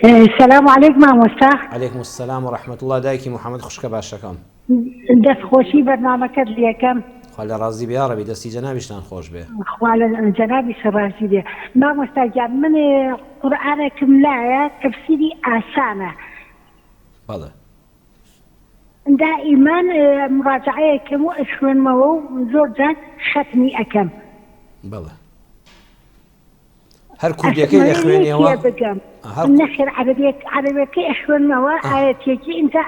سلام علیک مامۆستا. علیکم السلام و رحمە اللە دایکی محمد خوشکە باشەکەم. دەست خۆشی بەرنامەکەت لێکەم. خوا لێ ڕازی بێ یاڕەبی دەستی جەنابیشتان خۆش بێ. خوا لە جەنابیشت ڕازی بێ مامۆستا گیان من قورئانێکم لایە تەفسیری ئاسانە. بەڵێ. دائیمەن مڕاجەعەیەکەم و ئەیخوێنمەوە و زۆر جار خەتمی ئەکەم. بەڵێ. هەر کوردیەکەی دەخوێنیەوە؟ نەخێر عەرەبیەک عەرەبیەکەی ئەخوێنمەوە ئایەتێکی ئینجا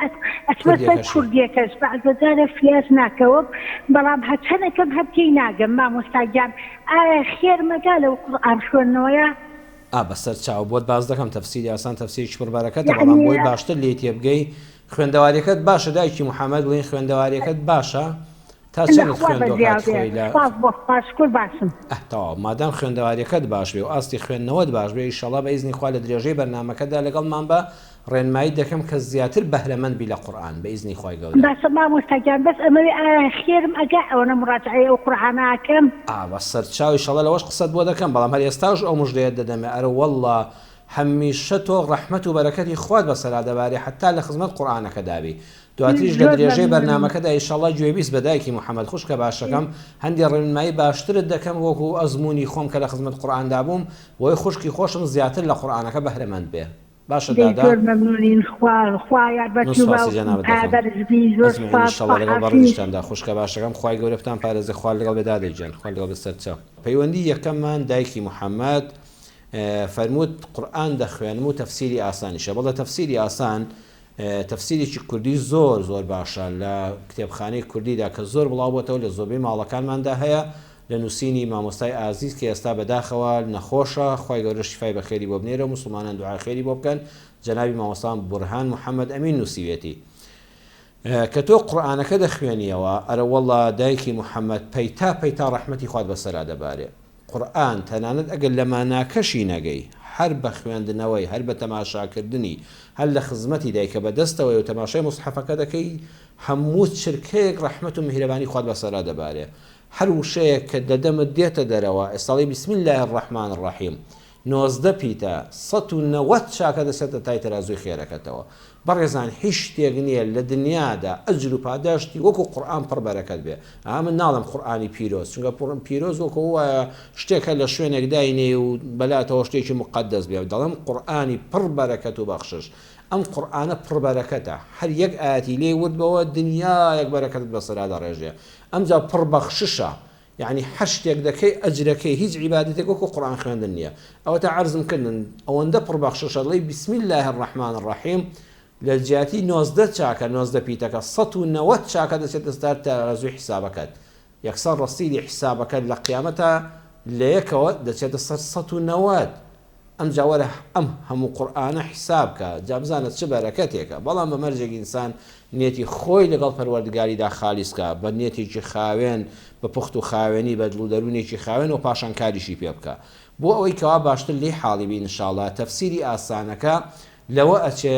ئەچمە سەر کوردیەکەش بەعزە جارێ فریاش ناکەوم بەڵام هەرچەنەکەم هەر تێی ناگەم مامۆستا گیان ئایا خێر مەگا لەو قورئان خوێندنەوەیە؟ ئا بەسەر چاو بۆت باس دەکەم تەفسیری ئاسان تەفسیرێکی پڕ بەرەکەتە بەڵام بۆی باشتر لێی تێبگەی خوێندەواریەکەت باشە دایکی محمد بڵێین خوێندەواریەکەت باشە؟ تا چەندت لەخوا خوێندووە بەزیا کاتی بێ خۆی لە سوپاس بۆ خوا شکور باشم. ئەه تەواو مادام خوێندەواریەکەت باش بێ و ئاستی خوێندنەوەت باش بێ ئیشەڵا بە ئیزنی خوا لە درێژەی بەرنامەکەدا لەگەڵمان بە ڕێنماییت دەکەم کە زیاتر بەهرەمەند بی لە قورئان بە ئیزنی خوای گەورە. باشە مامۆستا گیان بەس ئەمەوێ ئایا خێرم ئەگا ئەوەنە مڕاجەعەی ئەو قورئانە ئەکەم؟ ئا بە سەرچاو ئیشەڵا لەوەش قسەت بۆ دەکەم بەڵام هەر ئێستاش ئەو مژدەیەت دەدەمێ ئەرەوەڵڵا هەمیشە تۆ ڕەحمەت و بەرەکەتی خوات بەسەرا دەبارێ حەتا لە خزمەت قورئانەکەدا بی دواتریش لە زۆر درێژەی مەمنونم. بەرنامەکەدا ئیشەڵا گوێبیست بە دایکی محمد خوشکە باشەکەم هەندێ ڕێنمایی باشترت دەکەم وەکو ئەزموونی خۆم کە لە خزمەت قورئاندا بووم بۆی خوشکی خۆشم زیاتر لە قورئانەکە بەهرەمەند بێ باشە دەی دادە؟ زۆر مەمنونین خوا خوا من یارمەتی و سوپاسی باوکم جەنابت پایە دەکەم بەرز بی زۆر ئەجمعین سوپاس ئیشەڵا خوا لەگەڵ حافیز. بەڕێزیشتاندا خوشکە باشەکەم خوای گەورە بتان پارێزێ خوات لەگەڵ بێ دادە گیان خوات لەگەڵ بێ سەرچاو. پەیوەندی یەکەممان دایکی محمد فەرمووت قورئان دەخوێنم و تەفسیری ئاسانیشە بەڵێ تەفسیری ئاسان تەفسیرێکی کوردی زۆر زۆر باشە لە کتێبخانەی کوردیدا کە زۆر بڵاو بۆتەوە لە زۆربەی ماڵەکانماندا هەیە لە نووسینی مامۆستای ئازیز کە ئێستا بەداخەوە نەخۆشە خوای گەورە شیفای بەخێری بۆ بنێرێ و موسڵمانان دوعای خێری بۆ بکەن جەنابی مامۆستا بورهان محمد ئەمین نووسیوێتی کە تۆ قورئانەکە دەخوێنیەوە ئەرەوەڵا دایکی محمد پەیتا پەیتا ڕەحمەتی خوات بەسەرا دەبارێ. قورئان تەنانەت ئەگەر لە ماناکەشی نەگەی هەر بە خوێندنەوەی هەر بە تەماشاکردنی هەر لە خزمەتیدای کە بە دەستەوەیە و تەماشای موسحەفەکە دەکەی هەموو چرکەیەک ڕەحمەت و میهرەبانی خوات بەسەرا دەبارێ هەر وشەیەک کە لە دەمت دێتە دەرەوە ئێستا ئەڵێی بسم اللە الرحمن الرحیم 19 پیتە 190 چاکە دەچێتە تای تەرازووی خێرەکەتەوە بەڕێزان هیچ شتێک نییە لە دنیادا ئەجر و پاداشتی وەکو قورئان پڕ بەرەکەت بێ ئا من ناڵێم قورئانی پیرۆز چونکە پیرۆز وەکو وایە شتێک هەر لە شوێنێک داینێی و بەلاتەوە شتێکی موقەدەس بێ دەڵێم قورئانی پڕ بەرەکەت و بەخشش ئەم قورئانە پڕ بەرەکەتە هەر یەک ئایەتی لێی ورد بەوە دنیایەک بەرەکەتت بەسەرا دەڕێژێ ئەمجا پڕ بەخششە یەعنی هەر شتێک دەکەی ئەجرەکەی هیچ عیبادەتێک وەکو قورئان خوێندن نیە ئەوەتا عەرزم کردن ئەوەندە پڕ بەخششە دەڵێی بسم اللە الرحمن الرحیم لە جیاتی 19 چاکە 19 پیتەکە 190 چاکە دەچێتە سەر تەرازووی حیسابەکەت یەکسەر ڕەسیدی حیسابەکەت لە قیامەتا لە یەکەوە دەچێتە سەر 190 ئەمجا وەرە ئەم هەموو قورئانە حیساب کە جا بزانە چ بەرەکەتێکە بەڵام بە مەرجێک ئینسان نیەتی خۆی لەگەڵ پەروەردگاریدا خالیس کا بە نیەتێکی خاوێن بە پوخت و خاوێنی بە دڵ و دەروونێکی خاوێن وە پاشان کاریشی پێ بکا بۆ ئەوەی کەوا باشتر لێی حاڵی بی ان شاء اللە تەفسیری ئاسانەکە لەوە ئەچێ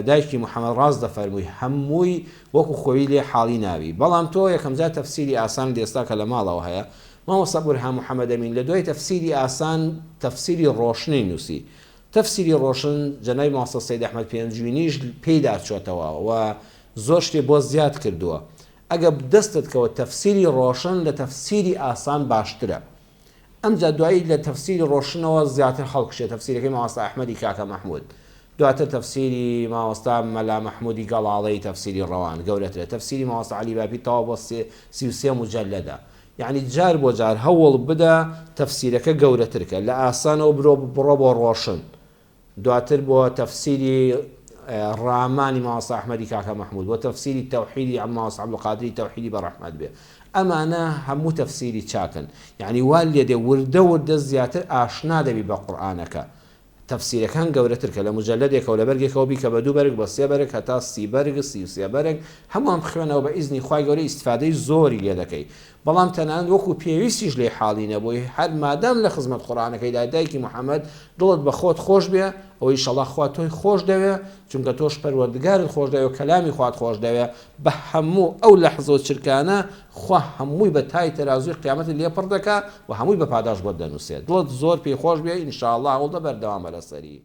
دایکی محمد ڕاست دەفەرمووی هەمووی وەکو خۆیی لێ حاڵی نابی بەڵام تۆ یەکەم جار تەفسیری ئاسانت ئێستا کە لە ماڵەوە هەیە مامۆستا بورهان محمد ئەمین لە دوای تەفسیری ئاسان تەفسیری ڕۆشنی نووسی تەفسیری ڕۆشن جەنابی مامۆستا سەید ئەحمەد پێنجوینیش پێیدا چۆتەوە و زۆر شتێ بۆ زیاد کردووە ئەگە دەستت کەوت تەفسیری ڕۆشن لە تەفسیری ئاسان باشترە ئەمجا دوایی لە تەفسیری ڕۆشنەوە زیاتر هەڵکشێ تەفسیرەکەی مامۆستا ئەحمەدی کاکە مەحمود دواتر تەفسیری مامۆستا مەلا مەحمودی گەڵاڵەی تەفسیری ڕەوان گەورەترە تەفسیری مامۆستا عەلی باپیر تەواو بۆ 33 موجەلەدە یەعنی جار بۆ جار هەوڵ بدە تەفسیرەکە گەورەتر کە لە ئاسانەوە برۆ بڕۆ بۆ ڕۆشن دواتر بۆ تەفسیری ڕامانی مامۆستا ئەحمەدی کاکە مەحمود بۆ تەفسیری تەوحیدی مامۆستا عەبدولقادری تەوحیدی بە ڕەحمەت بێ ئەمانە هەموو تەفسیری چاکن یەعنی وا لێ دێ وردە وردە زیاتر ئاشنا دەبی بە قورئانەکە تەفسیرەکان گەورەتر کە لە موجەلەدێکەوە لە بەرگێکەوە بیکە بە دوو بەرگ بە سێ بەرگ هەتا 30 بەرگ 33 بەرگ هەمووان بخوێنەوە بە ئیزنی خوای گەورە ئیستفادەی زۆری لێ دەکەی بەڵام تەنانەت وەکو پێویستیش لێی حاڵی نەبووی هەر مادام لە خزمەت قورئانەکەیدا دایکی محمد دڵت بە خۆت خۆش بێ ئەوە ئیشەڵا خوا تۆی خۆش دەوێ چونکە تۆش پەروەردگارت خۆش دەوێ و کەلامی خوات خۆش دەوێ بە هەموو ئەو لەحزە و چرکانە خوا هەمووی بە تای تەرازووی قیامەتت لێ پڕ دەکا و هەمووی بە پاداشت بۆت دەنووسێ دڵت زۆر پێی خۆش بێ ان شاء اللە هەوڵدە بەردەوام بە لەسەری.